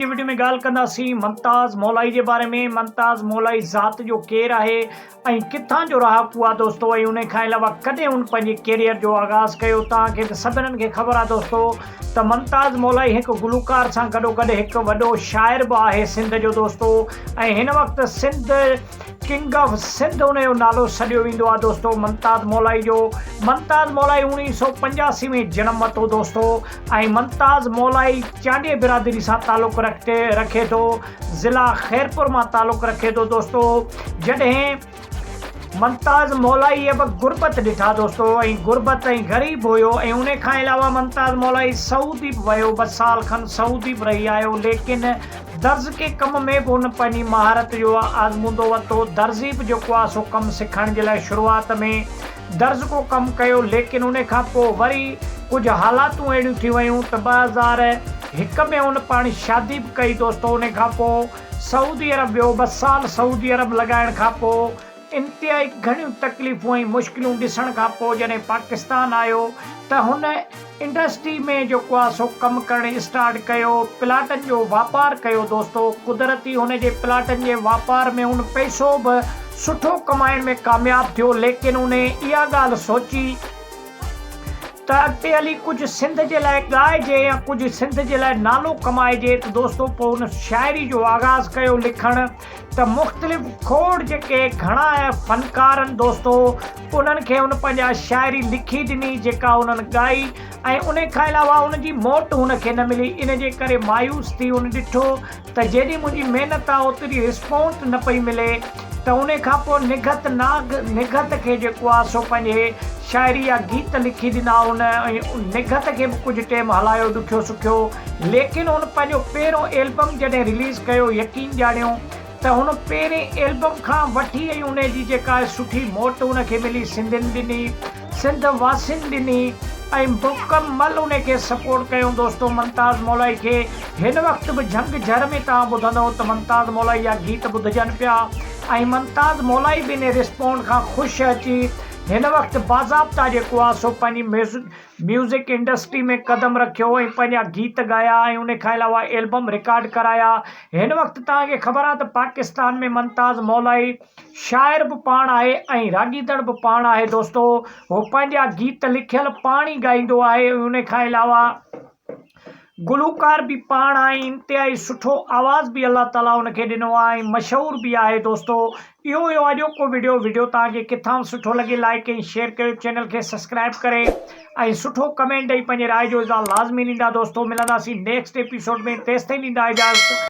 جي وڊيو ۾ ڳالهه ڪنداسين ممتاز مولائي جي باري ۾ ممتاز مولائي ذات جو ڪير آهي ۽ ڪٿان جو رهاڪو آهي دوستو ۽ ان کان علاوه ڪڏهن هن پنهنجي ڪيريئر جو آغاز ڪيو توهان کي ته سڀنن کي خبر آهي دوستو ته ممتاز مولائي هڪ گلوڪار سان گڏو گڏ هڪ وڏو شاعر به آهي سنڌ جو دوستو ۽ هن وقت سنڌ ڪنگ آف سنڌ ان جو نالو سڏيو ويندو آهي دوستو ممتاز مولائي جو ممتاز مولائي 1985 ۾ جنم ورتو دوستو ۽ ممتاز مولائي چانڊيي برادري سان تعلق رکي ٿو ضلع خيرپور مان تعلق رکي ٿو دوستو جڏهن ممتاز مولائي به غربت ڏٺا دوستو ۽ غربت ۽ غريب هيو ۽ ان کان علاوه ممتاز مولائي سعودي به ويو ٻه سال کن سعودي به رهي آيو ليڪن درزڪي ڪم ۾ به هن پنهنجي مهارت جو آزمودو ورتو. درزي به جيڪو آهي سو ڪم سکڻ جي لاء شروعات ۾ درزڪو ڪم ڪيو ليڪن ان کان پوء وري ڪجهه حالاتون اهڙيون ٿي ويون ته 2001 ۾ هن پاڻ شادي به ڪئي دوستو ان کان پوء سعودي عرب ويو ٻه سال سعودي عرب لڳائڻ کان پوء انتهائي گهڻيون تڪليفون ۽ مشڪلون ڏسڻ کان پوء جڏهن پاڪستان آيو ته هن انڊسٽري ۾ جيڪو آهي سو ڪم ڪرڻ اسٽارٽ ڪيو پلاٽن جو واپار ڪيو دوستو قدرتي هن جي پلاٽن جي واپار ۾ هن پئسو به سٺو ڪمائڻ ۾ ڪامياب ٿيو ليڪن ان اها ڳالهه سوچي ته اڳتي هلي ڪجهه سنڌ جي لاء ڳائجي يا ڪجهه سنڌ جي لاء نالو ڪمائجي ته دوستو پوء هن شاعري جو آغاز ڪيو لکڻ ته مختلف کوڙ جيڪي گهڻا فنڪارن دوستو انهن کي هن پنهنجا شاعري لکي ڏني جيڪا انهن ڳائي ۽ ان کان علاوه ان جي موٽ هن کي نه ملي ان جي ڪري مايوس ٿي هن ڏٺو ته جيڏي منهنجي محنت آ اوتري رسپونس نه پئي ملي ته ان کان پوء نگهت ناگ نگهت کي جيڪو آ سو پنهنجي شاعري يا گيت لکي ڏنا هن ۽ نگهت کي به ڪجهه ٽيم هلايو ڏکيو سکيو ليڪن هن پنهنجو پهريون ايلبم جڏهن رليز ڪيو يقين ڄاڻيو ته هن پهرين ايلبم کان وٺي ۽ ان جي جيڪا سٺي موٽ هن کي ملي سنڌين ڏني سنڌ واسين ڏني ۽ مڪمل ان کي سپورٽ ڪيو دوستو ممتاز مولائي کي هن وقت به جهنگ جهر ۾ توهان ٻڌندو ته ممتاز مولائي جا گيت ٻڌجن پيا ۽ ممتاز مولائي به ان رسپونڊ کان خوش اچي هن وقت باضابطا جيڪو آ سو پنهنجي ميوزڪ انڊسٽري ۾ قدم رکيو ۽ پنهنجا گيت ڳايا ۽ ان کان علاوه ايلبم رڪارڊ ڪرايا هن وقت توهان کي خبر آ ته پاڪستان ۾ ممتاز مولائي شاعر به پاڻ آهي ۽ راڳيندڙ به پاڻ آهي دوستو هو پنهنجا گيت لکيل پاڻ ئي ڳائيندو آهي ۽ ان کان علاوه گلوڪار به پاڻ آهي انتهائي سٺو آواز به الله تعالي ان کي ڏنو آهي ۽ مشهور به آهي دوستو اهو هيو اڄوڪو وڊيو وڊيو توهان کي ڪٿان به سٺو لڳي لائڪ ۽ شيئر ڪيو چينل کي سبسڪرائب ڪري ۽ سٺو ڪمينٽ ڏئي پنهنجي راء جو اظهار لازمي ڏيندا دوستو ملنداسين نيڪسٽ ايپيسوڊ ۾ تيستائين ڏيندا اجازت.